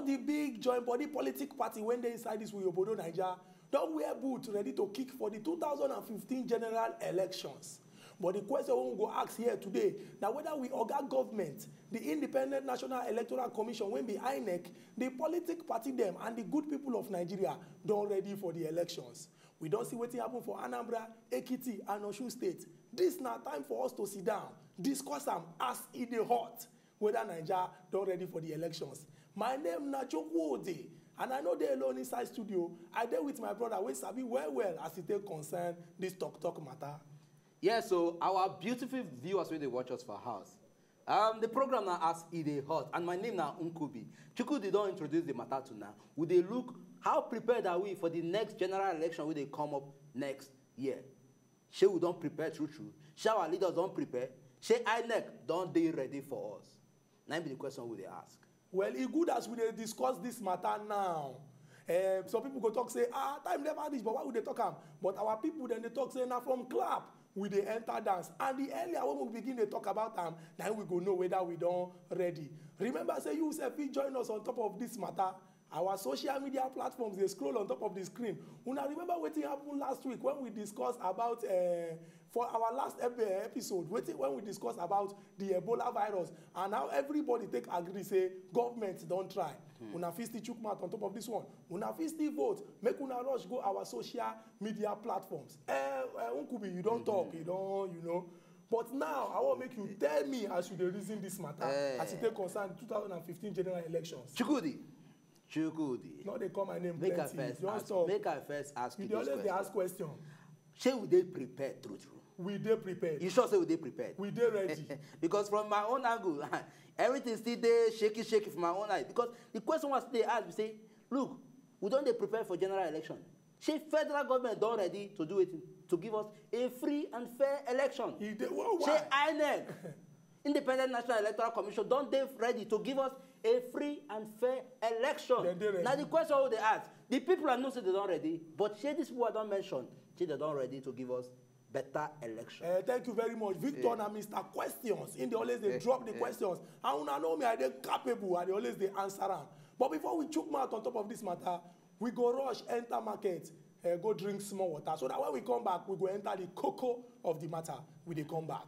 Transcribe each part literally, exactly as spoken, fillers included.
The big join body politic party wey dey inside this we obodo Naija don wear boot, ready to kick for the two thousand and fifteen general elections. But the question wey we go ask here today na whether we oga government, the Independent National Electoral Commission wey be INEC, the politic party dem and the good people of Nigeria don ready for the elections. We don see wetin happen for Anambra, Ekiti and Osun State. This na time for us to sit down, discuss am as e dey hot, whether Naija don ready for the elections. My name na Chukwudi, and I no dey alone inside studio. I dey with my brother wey sabi well well as e take concern this talk talk matter. Yes, so our beautiful viewers wey dey watch us for house. Um, the program na as e dey hot, and my name na Nkubi. Chukwudi don introduce the matter to now. We dey look how prepared are we for the next general election wey dey come up next year. Shey we don prepare true true? Shey our leaders don prepare? Shey INEC don dey ready for us? Na im be the question we dey ask. Well, e good as we dey discuss this matter now. Um, some people go talk say, ah, time never reach, but why we dey talk am? But our people dem dey talk say na from clap we dey enter dance, and the earlier when we begin dey talk about am, na im we go know whether we don ready. Remember say you sef fit join us on top of this matter. Our social media platforms dey scroll on top of the screen. Una remember wetin happen last week when we discuss about uh, for our last ep- eh, episode, wetin when we discuss about the Ebola virus and how everybody take agree say government don try. Una fit still chook mouth on top of this one. Una fit still vote. Make una rush go our social media platforms. Eh, eh, Nkubi, you don talk, you don, you know. But now I wan make you tell me as you dey reason this matter, as e take concern two thousand and fifteen general elections. Chukwudi, Chukwudi. No dey call my name plenty. Just talk. Make I first ask you this question. You dey always dey ask question. Shey we dey prepared true true? We dey prepared. You sure say we dey prepared? We dey ready. Because from my own angle, everything still dey shaky shaky from my own eye. Because the question wey I still dey ask be say, look, we don dey prepare for general election. Shey federal government don ready to do wetin? To give us a free and fair election? E dey, why? Shey INEC, Independent National Electoral Commission, don dey ready to give us a free and fair election? Dem dey ready. Na the question we dey ask. The people I know say dem don ready, but shey these people I don mention, shey dem don ready to give us better election? Eh, thank you very much. Victor na Mister Questions. He dey always dey drop the questions. And una know me, I dey capable, I dey always dey answer am. But before we chook mouth on top of this matter, we go rush enter market, eh, go drink small water, so that when we come back, we go enter the cocoa of the matter. We dey come back.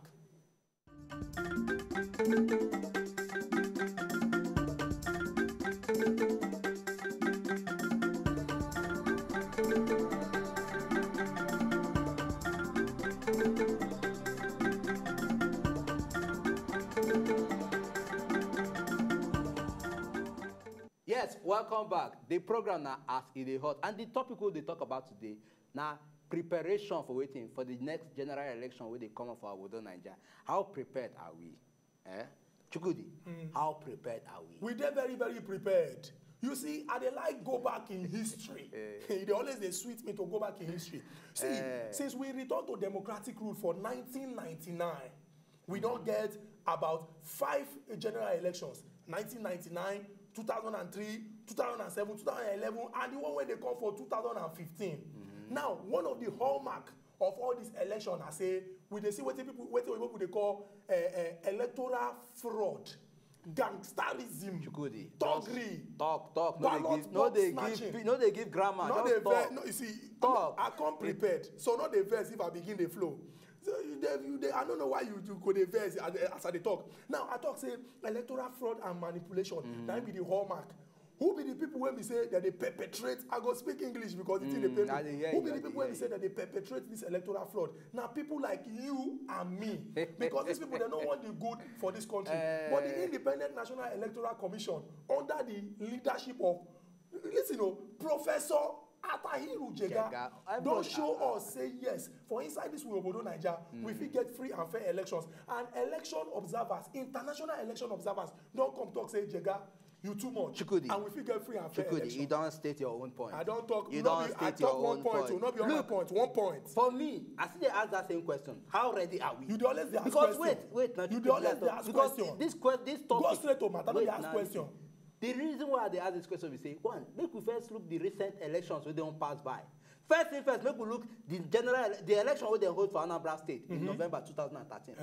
Yes, welcome back. The program na as e dey hot, and the topic we dey talk about today na preparation for wetin? For the next general election wey dey come up for Obodo Naija. How prepared are we? Eh? Chukwudi, how prepared are we? We dey very, very prepared. You see, I dey like go back in history. E dey always dey sweet me to go back in history. See, since we return to democratic rule for nineteen ninety-nine, we don get about five general elections: nineteen ninety-nine, two thousand and three, two thousand and seven, two thousand and eleven, and the one wey dey come for two thousand and fifteen. Now, one of the hallmark of all this election na say we dey see wetin people, wetin oyibo people dey call uh, uh, electoral fraud, gangsterism, Chukwudi, thuggery, talk, talk, no dey give, no dey give, no dey give grammar. No dey vex. No, you see, talk. I come prepared, so no dey vex if I begin dey flow. So you dey, you dey, I don't know why you, you go dey vex as, as I dey talk. Now I talk say electoral fraud and manipulation, na im be the hallmark. Who be the people wey be say that they perpetrate? I go speak English because the thing dey pain me. Who be the people wey be say that they perpetrate this electoral fraud? Na people like you and me, because these people, they no want the good for this country. But the Independent National Electoral Commission, under the leadership of, listen o, Professor Atahiru Jega, don show us say yes, for inside this we obodo Naija, we fit get free and fair elections. And election observers, international election observers, don come talk say, Jega, you too much. Chukwudi. And we fit get free and fair election. Chukwudi, you don state your own point. I don talk. You don state your own point. No be all my point. One point. For me, I still dey ask that same question. How ready are we? You dey always dey ask question. Because wait, wait, na, you dey always dey ask question. Because this que-, this topic. Go straight to matter. No dey ask question. The reason why I dey ask this question be say, one, make we first look the recent elections wey don pass by. First thing first, make we look the general ele-, the election wey dem hold for Anambra State in November two thousand and thirteen.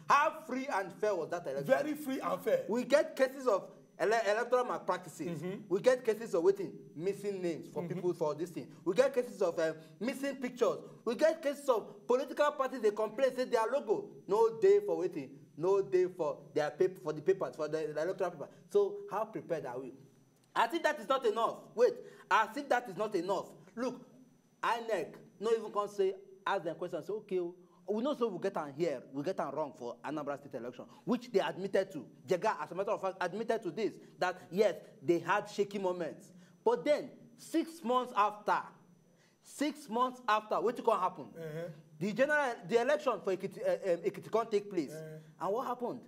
How free and fair was that election? Very free and fair. We get cases of ele- electoral malpractices. We get cases of wetin, missing names for people for this thing. We get cases of um, missing pictures. We get cases of political parties dey complain say their logo no dey for wetin, no dey for their paper, for the papers, for the electoral paper. So how prepared are we? As if that is not enough. Wait, as if that is not enough. Look, INEC no even come say, ask them questions, say, okay o, we know say we get am here, we get am wrong for Anambra State election, which they admitted to. Jega, as a matter of fact, admitted to this, that yes, they had shaky moments. But then, six months after, six months after, wetin come happen? The general, the election for Ekiti, uh, um, Ekiti come take place. And what happened?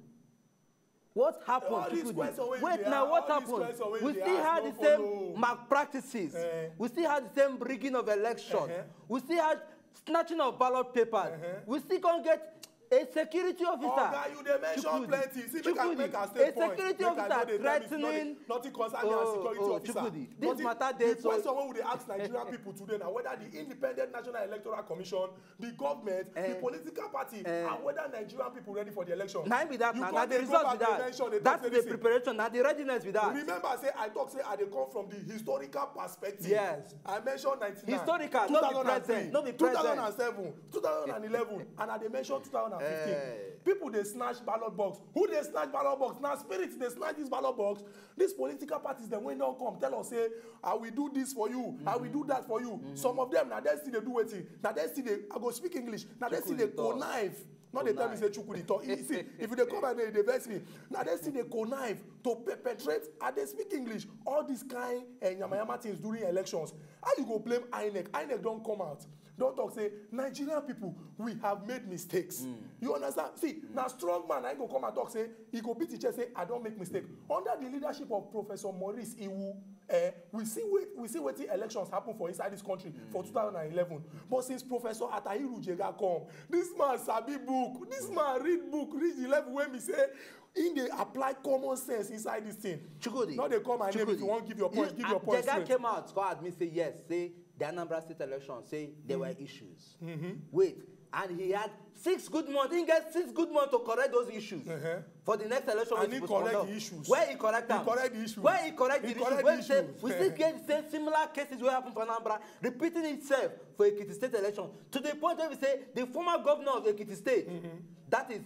What happened? Chukwudi? Wait, now what happened? We still had the same malpractices. We still had the same rigging of election. We still had snatching of ballot papers. We still can't get a security officer. Oga, you dey mention plenty. See, make I make I stay a security officer threatening. Nothing concern me as security officer. Chukwudi, this matter dey so. The question wey we dey ask Nigerian people today na whether the Independent National Electoral Commission, the government, the political party, and whether Nigerian people ready for the election. Na im be that. Na the result be that. That is the preparation. Na the readiness be that. Remember say I talk say I dey come from the historical perspective. Yes. I mention ninety-nine, historical, no be present, no be present. Two thousand and seven, two thousand and eleven, and I dey mention two thousand and fifteen. People dey snatch ballot box. Who dey snatch ballot box? Na spirit dey snatch this ballot box. These political parties dem wey don come tell us say, I will do this for you, I will do that for you. Some of them na dem still dey do wetin? Na dem still dey, I go speak English, na dem still dey connive. No dey tell me say Chukwudi talk. You see, if you dey call my name, you dey vex me. Na dem still dey connive to perpetrate, I dey speak English, all these kind eh, yamayama things during elections. How you go blame INEC? INEC don come out, don talk say Nigerian people, we have made mistakes. You understand? See, na strong man na him go come and talk say, he go beat his chest say, I don make mistake. Under the leadership of Professor Maurice Iwu, eh, we see wait, we see wetin elections happen for inside this country for two thousand and eleven. But since Professor Atahiru Jega come, this man sabi book, this man read book reach the level wey be say he dey apply common sense inside this thing. Chukwudi, no dey call my name if you wan give your point, give your point straight. Jega came out come admit say yes, say the Anambra State election, say there were issues. Wait, and he had six good months. He get six good months to correct those issues for the next election. And he correct the issues. Where he correct them? He correct the issues. Where he correct the issues? Where he say we still get the same similar cases wey happen for Anambra repeating itself for Ekiti State election, to the point where we say the former governor of Ekiti State, that is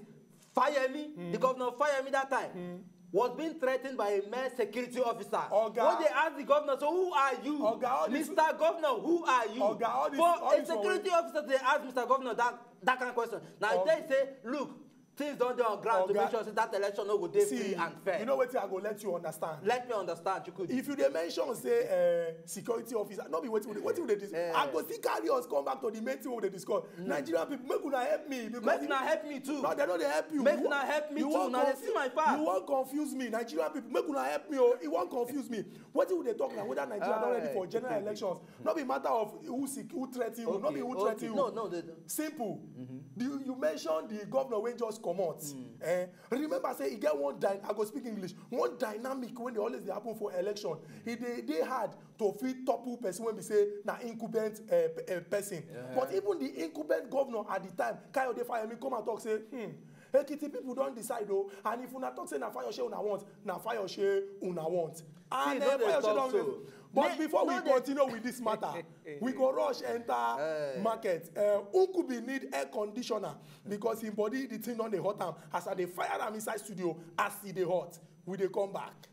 Fayemi, the governor of Fayemi that time, was being threatened by a mere security officer. Oga. When they asked the governor, so who are you? Oga, all this Mister Governor, who are you? Oga, all this, all this one wey For a security officer, they ask Mister Governor that, that kind of question. Now, if they say, look, things don dey on ground to make sure say that election no go dey free and fair. You know wetin I go let you understand? Let me understand, Chukwudi. If you dey mention say uh, security officer, no be wetin we dey, wetin we dey dis. I go still carry us come back to the main thing we dey discuss. Nigerian people, make una help me because make una help me too. No, they no dey help you. Make una help me too. Una dey see my part. You wan confuse me, Nigerian people. Make una help me o. You wan confuse me. Wetin we dey talk na whether Nigeria don ready for general elections. No be matter of who sick, who threaten you. No be who threaten you. No, no, they don't. Simple. You, you mentioned the governor wey just comot. Eh, remember say e get one dy I go speak English, one dynamic wey dey always dey happen for election. E dey dey hard to fit topple person wey be say na incumbent uh, uh, person. But even the incumbent governor at the time, Kayode Fayemi, come and talk say, hmm, Ekiti people don decide o, and if una talk say na Fayose una want, na Fayose una want. And uh, Fayose don. But before we continue with this matter, we go rush enter market. Uh, Nkubi need air conditioner because him body, the thing don dey hot am. As I dey fire am inside studio, as e dey hot, we dey come back.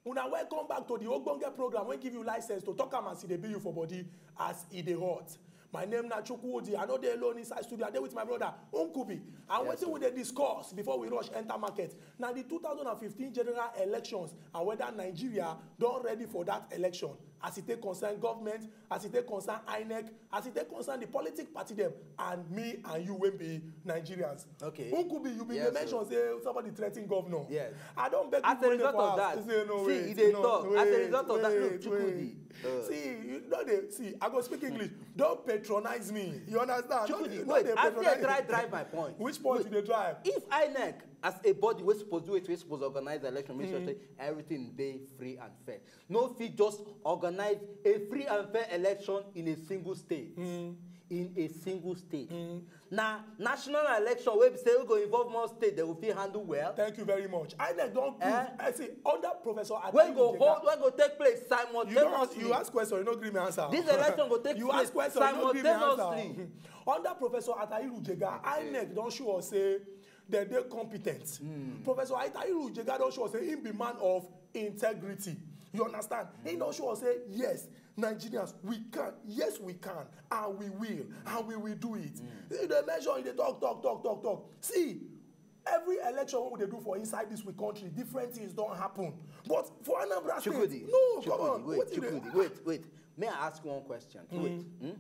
Una welcome back to the ogbonge program wey give you license to talk am as e dey be you for body, as e dey hot. My name na Chukwudi. I no dey alone inside studio. I dey with my brother Nkubi. And wetin we dey discuss before we rush enter market na the two thousand and fifteen general elections and whether Nigeria don ready for that election. As e take concern government, as e take concern INEC, as e take concern the politic party dem, and me and you wey be Nigerians. Okay. Who could be you be Yes, dey mention say somebody threaten governor? Yes. I don beg As people a wey dey result for of house that, say no see, wait, e dey no, talk. As a wait, result of that, look, wait, Chukwudi, wait. uh, See, you no dey see. I go speak English. Don't patronize me. You understand? Chukwudi, No, no wait, dey as you dey patronize try me. Drive my point. Which point you dey drive? If INEC, as a body wey suppose do it, wey suppose organize election, make sure say everything dey free and fair. No fit just organize a free and fair election in a single state. In a single state. Na national election wey be say we go involve more state, they go fit handle well. Thank you very much. INEC don prove. Eh? I say under Professor Atayi Wey go Jega, hold, wey go take place you don ask, you simultaneously. ask question, you no gree me answer. This election go take You place ask question, you no gree me answer. simultaneously. Under Professor Atahiru Jega, INEC don show us say dem dey competent. Professor Atahiru Jega don show us say he be man of integrity. You understand? He don show us say yes, Nigerians, we can. Yes, we can, and we will, and we will do it. You dey mention, you dey talk, talk, talk, talk, talk. See, every election wey we dey do for inside this we country, different things don happen. But for Anambra State, Chukwudi, no, Chukwudi, come on, wait, wetin dey Chukwudi, wait, wait. May I ask you one question? Wait. Hmm?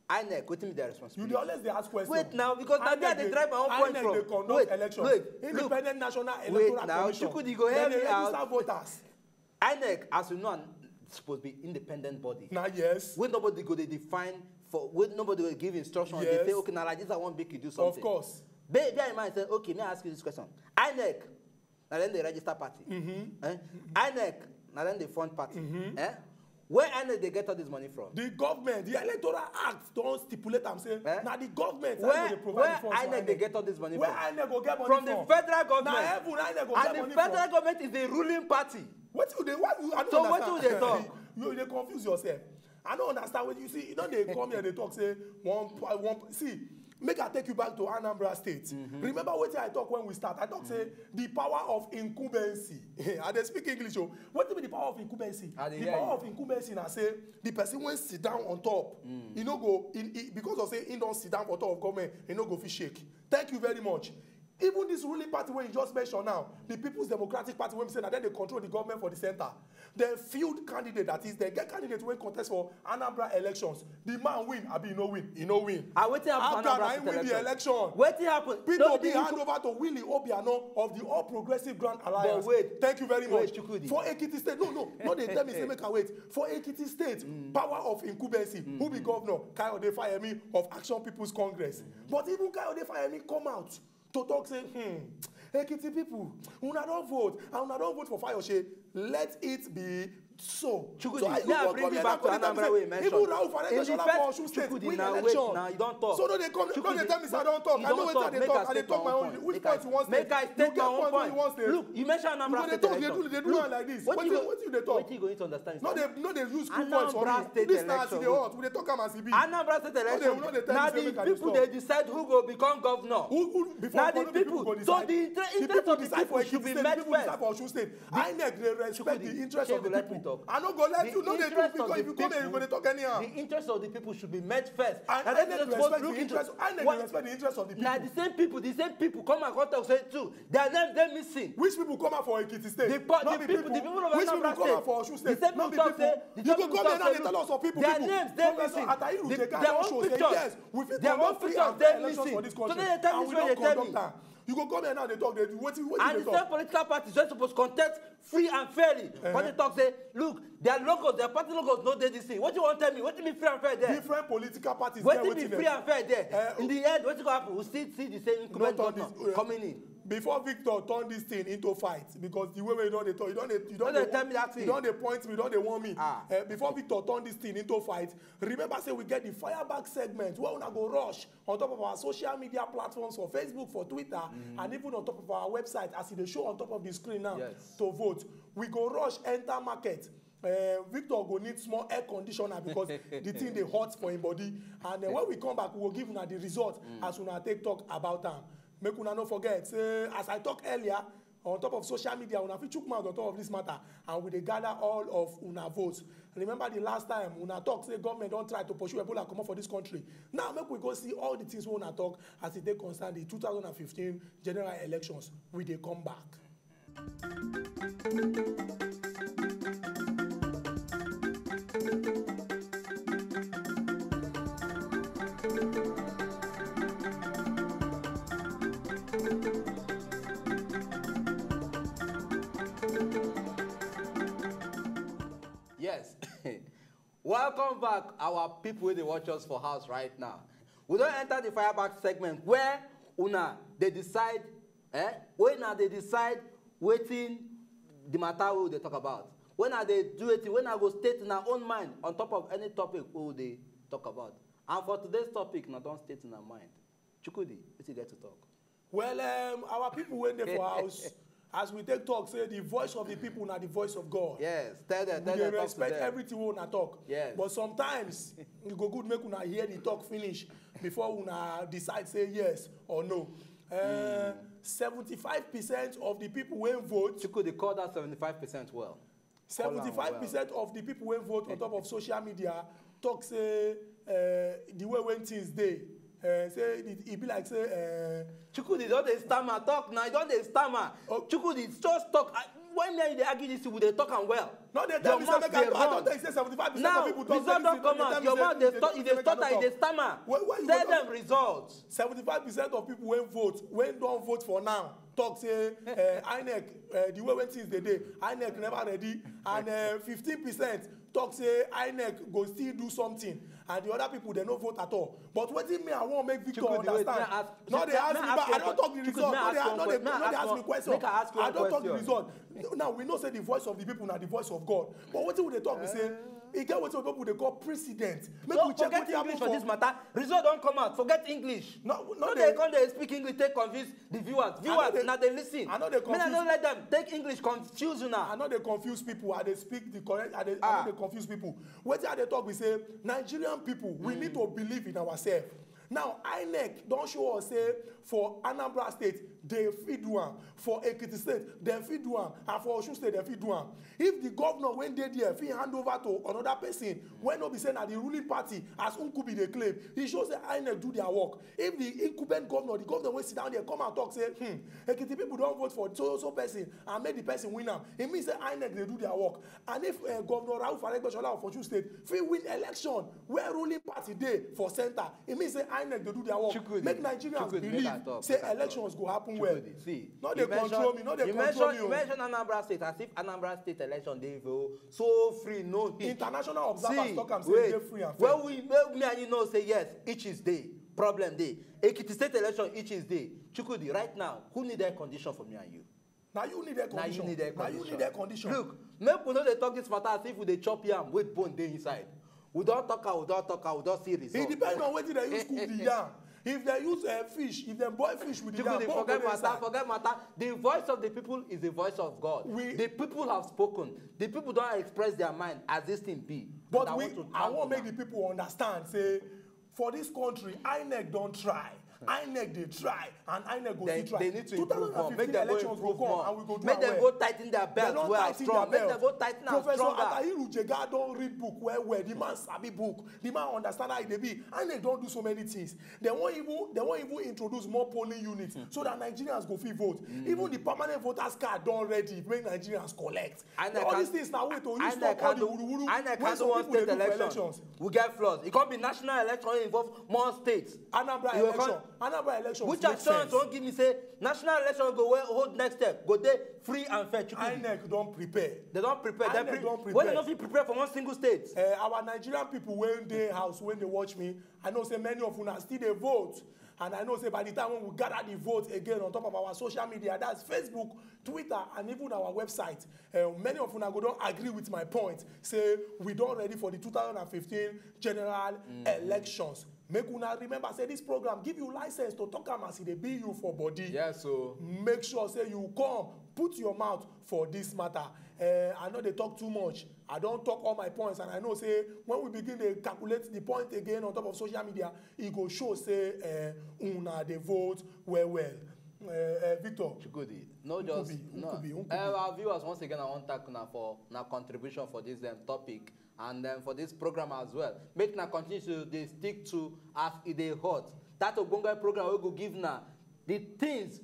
INEC, wetin be their You responsibility? dey always dey ask questions. Wait now, because na INEC there I dey drive my own point INEC from. dey conduct Wait, elections. wait, look. Independent National Wait Electoral now, Commission. Chukwudi, go Dem help dey me out. Register voters. INEC, as you know, and suppose be independent body. Na yes. Wey nobody go dey define for, wey nobody go give instruction. They Yes. Say, okay, now like this, I want make you do something. Of course. Be, bear in mind, say, okay, may I ask you this question? INEC, na dem dey register party. Eh? INEC, na dem dey fund party. Eh? Where INEC dey get all this money from? The government, the Electoral Act don stipulate am say Eh? na the government Where, na go dey provide where the funds for INEC dey get all this money Where from? INEC go get money From from? The federal government. Na heaven INEC go get And the money federal from. Government is the ruling party. Wetin you dey, why you, I no So understand. Wetin we dey talk? You dey confuse yourself. I no understand wetin you see. You don dey come here dey talk say one, one, see, make I take you back to Anambra State. Remember wetin I talk when we start? I talk say the power of incumbency. I dey speak English o. Wetin be the power of incumbency? I dey The hear power you. Of incumbency na say the person wey sit down on top, e no go, e, e, because of say e don sit down for top of government, e no go fit shake. Thank you very much. Even this ruling party wey you just mention now, the People's Democratic Party, wey be say na dem dey control the government for the center, the field candidate, that is, dem get candidate wey contest for Anambra elections. The man win, abi e no win? E no win. Ah, wetin happen for APGA na Anambra him State win the election? Election. Wetin happen? Peter No, Obi the hand over to Willie Obiano of the All Progressive Grand Alliance. Wait. Thank you very Wait, much. Chukwudi. For Ekiti State, no, no, no, dey tell me say make I wait. For Ekiti State, power of incumbency, who be governor? Kayode Fayemi of Action People's Congress. But even Kayode Fayemi come out to talk say, hmm, Ekiti people, una don vote, and una don vote for Fayose. Let it be so. Chukwudi, So I may I go bring come you here back now, to go dey tell me Anambra say, wey you mention. even Rauf Arregbesola In the for first, Osun State Chukwudi, win now wait, election. now you don talk. So no dey come, no dey Chukwudi, tell me say I don talk. I know you wetin don I dey talk. talk. Make I I dey state talk my my own own. point. Which Make I, point you wan make state? I You get state point my wey you own. wan state. Look, you mention You Anambra go dey State talk, dey election. do, dey do Look, am like this. Wetin Wetin, you, wetin you dey talk? Wetin you go need to understand? No dey, no dey use proof Anambra points for State me. This na as e election. dey hot. We dey talk am as e be. Anambra State No dey, election. no dey tell Na me say the make I dey people stop. Dey decide who go become governor. Who, who, before Na for the no be people. go So decide. the inter-, The interest people of the decide people for should Ekiti be State, met the people decide first. for Osun State. INEC dey respect Chukwudi, the interest of the let me people. Talk. I no go let The you, no dey do interest of because the if you come here, you go people, dey talk anyhow. The interest of the people should be met first. And Na INEC dem dey suppose respect look the into interest, INEC dey what, respect the interest of the people. Na the same people, the same people come and come talk say too. Their names dey missing. Which people come out for Ekiti State? The po-, No the be people, the people of Which people Anambra come out State, for Osun the State? same No people be talk people. Say, the You same go people come talk here now, say, dey tell us some people. Their People. names dey Professor missing. Atahiru The, Jega their don own show say pictures. Yes, we fit Their own conduct free pictures and fair dey elections missing. For this So country, no dey tell and me we say don dey tell me. Conduct am. You go come here now, dey talk, dey do wetin, wetin And dey the talk. same political parties wey suppose contest free and fairly. Eh. But they talk say, look, their logos, their party logos no dey this thing. Wetin you wan tell me? Wetin be free and fair there? Different political parties get Wetin be wetin free dem. And fair there? Eh, In the end, wetin go happen? We still see the same incumbent Not on governor this, uh, coming in. Before Victor turn this thing into fight, because the way wey you don dey talk, you don dey, you don No dey tell me that thing. You don dey point me, you don dey warn me. Ah. Eh, before Victor turn this thing into fight, remember say we get the fire back segment where una go rush on top of our social media platforms for Facebook, for Twitter, and even on top of our website as e dey show on top of the screen now. Yes. To vote, we go rush enter market. Uh, Victor go need small air conditioner because the thing dey hot for him body. And uh, when we come back, we go give una the result as una take talk about am. Make una no forget say, as I talk earlier, on top of social media, una fit chook mouth on top of this matter, and we dey gather all of una votes. Remember the last time una talk say government don try to pursue Ebola comot for this country. Now make we go see all the things wey una talk as e dey concern the two thousand and fifteen general elections. We dey come back. Welcome back, our people wey dey watch us for house right now. We don enter the fireback segment where una dey decide, eh? Where una dey decide wetin the matter wey we dey talk about. When I dey do wetin, when I go state una own mind on top of any topic wey we dey talk about. And for today's topic, una don state una mind. Chukwudi, wetin you get to talk? Well, um, our people wey dey for house, as we take talk, say the voice of the people na the voice of God. Yes, tell them, We tell dey them, talk to respect them. Everything wey una talk. Yes. But sometimes e go good make una hear the talk finish before una decide say yes or no. Uh, Seventy-five percent of the people wey vote, Chukwudi, call that seventy-five percent well. seventy-five percent of the people wey vote on top of social media talk say uh, the way wey things dey, uh, say e, e be like say uh, Chukwudi don dey stammer, talk now, you don dey stammer. Oh. Chukwudi, just talk. I, when me and you dey argue this thing, we dey talk am well. No dey tell Your me say mouth make dey I, I don run. Tell you say seventy-five percent Now, of people talk. Result don come out. Your mouth dey stu- e dey stutter, e dey stammer. Why, why you Tell go them results. Seventy-five percent of people wey vote, wey don vote for now, talk say uh, INEC, uh, the way wey things dey dey, INEC never ready, and uh, fifteen percent talk say INEC go still do something, and the other people dem no vote at all. But wetin me I wan make Victor Chukwudi, wait, understand. may I ask- No dey may ask I me, ask but you I a don que- talk the Chukwudi, result. may I No dey ask ask one- me question. make I ask you I one don talk the question. Result. Now we know say the voice of the people na the voice of God. But wetin we dey talk be say e get wetin people people dey call precedent. Make No, we check forget wetin happen English for for this matter. Result don come out. Forget English. No, no No dey- dey come dey speak English, take confuse the viewers. no Viewers, dey- na dey listen. I no dey Make I no confuse- let them take English confuse una. I no dey confuse people. I dey speak the correct. I dey, I Ah. no dey confuse people. Wetin I dey talk be say Nigerian people, we need to believe in ourselves. Now INEC don show us say for Anambra State dem fit do am, for Ekiti State dem fit do am, and for Osun State dem fit do am. If the governor wey dey there fit hand over to another person wey no be say na the ruling party as Nkubi dey claim, e show say INEC do their work. If the incumbent governor, the governor wey sit down there come and talk say, hmm, Ekiti people don vote for so so person and make the person win am, e mean say INEC dey do their work. And if uh, Governor Rauf Aregbesola of Osun State fit win election where ruling party dey for center, e mean say INEC dey do their work. Chukwudi, Make Nigerians Chukwudi, make I believe talk, say make I talk. Elections go happen well. Chukwudi, see, No you dey mention- control me. No dey you control mention, me. You Oh. Mention Anambra State as if Anambra State election dey even so free, no hitch. International observers See, talk am say wait, e dey free and fair. When we, when me and you know say yes, hitch is dey, problem dey. Ekiti State election, hitch is dey. Chukwudi, right now, who need air condition for me and you? Na you need air Na you condition. Need air Na you condition. Need air condition. Look, make we no dey talk this matter as if we dey chop yam with bone dey inside. We don talk am, we don talk am, we don see E results. Depend on wetin dem use cook the yam. If dem use uh, fish, if dem boil fish with the People yam, dey bone go forget dey matter, inside. Forget matter. The voice of the people is the voice of God. We- The people have spoken. The people don express their mind as this thing be. But And we, want to I talk wan to make the them. People understand say for this country, INEC don try. INEC dey try and INEC go They, still try. They need to improve more. Make two thousand fifteen them go elections improve go come more. And we go do Make am them well. Go tighten their Dem belt don well tighten strong. their Make them belt. Go tighten am Professor stronger. Atahiru Jega don read book well well. The man sabi book. The man understand how e dey be. INEC don do so many things. Dem wan even dem wan even introduce more polling units so that Nigerians go fit vote. Even the permanent voters card don ready make Nigerians collect. INEC All can- these things na way to use INEC stop all the handle- wuruwuru INEC wey handle some one people dey state do for election. Elections. We get flaws. It come be national election wey involve more states. Anambra You go election. come- Anambra election. Which Make assurance sense. Wan give me say national election go wey hold next step go dey free and fair? Chukwudi. INEC don prepare. They don prepare. They INEC pre- don When they prepare. No fit prepare for one single state. Uh, our Nigerian people wey dey house wey dey watch me, I know say many of una still dey vote, and I know say by the time when we gather the vote again on top of our social media, that's Facebook, Twitter, and even our website, uh, many of una go don agree with my point. Say we don ready for the two thousand and fifteen general elections. Make una remember say this program give you license to talk am as e dey be you for body. Yes, so. Make sure say you come put your mouth for this matter. Uh, I no dey talk too much. I don talk all my points, and I know say when we begin dey calculate the point again on top of social media, e go show say uh, una dey vote well well. Uh, uh, Victor. Chukwudi, no just Nkubi, no. Nkubi, Nkubi. Eh, our viewers, once again, I wan thank una for na contribution for this um, topic and um, for this program as well. Make na continue to dey stick to as e dey hot. That ogbonge program wey go give na the things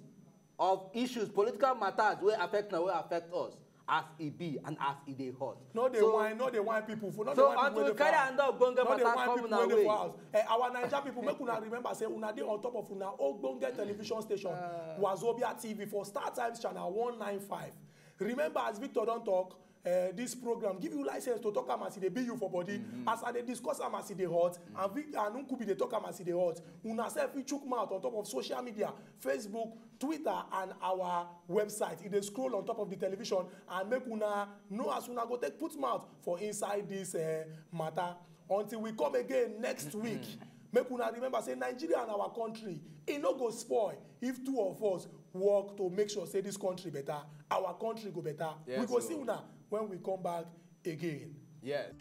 of issues, political matters wey affect na wey affect us as e be and as e dey hot. No dey So- whine, no dey whine people for no dey So whine people until wey we dey carry for house. Another ogbonge No dey matter whine come people una wey dey way. For house. Eh, our Naija people, make una remember say una dey on top of una ogbonge television station, Wazobia T V for Star Times channel one nine five. Remember, as Victor don talk, uh, this program, give you license to talk am as e dey be you for body, as I dey discuss am as e dey hot, and Vic and Nkubi dey talk am as e dey hot. Una sef fit chook mouth on top of social media, Facebook, Twitter, and our website. E dey scroll on top of the television, and make una know as una go take put mouth for inside this uh, matter. Until we come again next week, make una remember say Nigeria and our country, e no go spoil if two of us work to make sure say this country better, our country go better. We Yes, go o. See una when we come back again. Yes.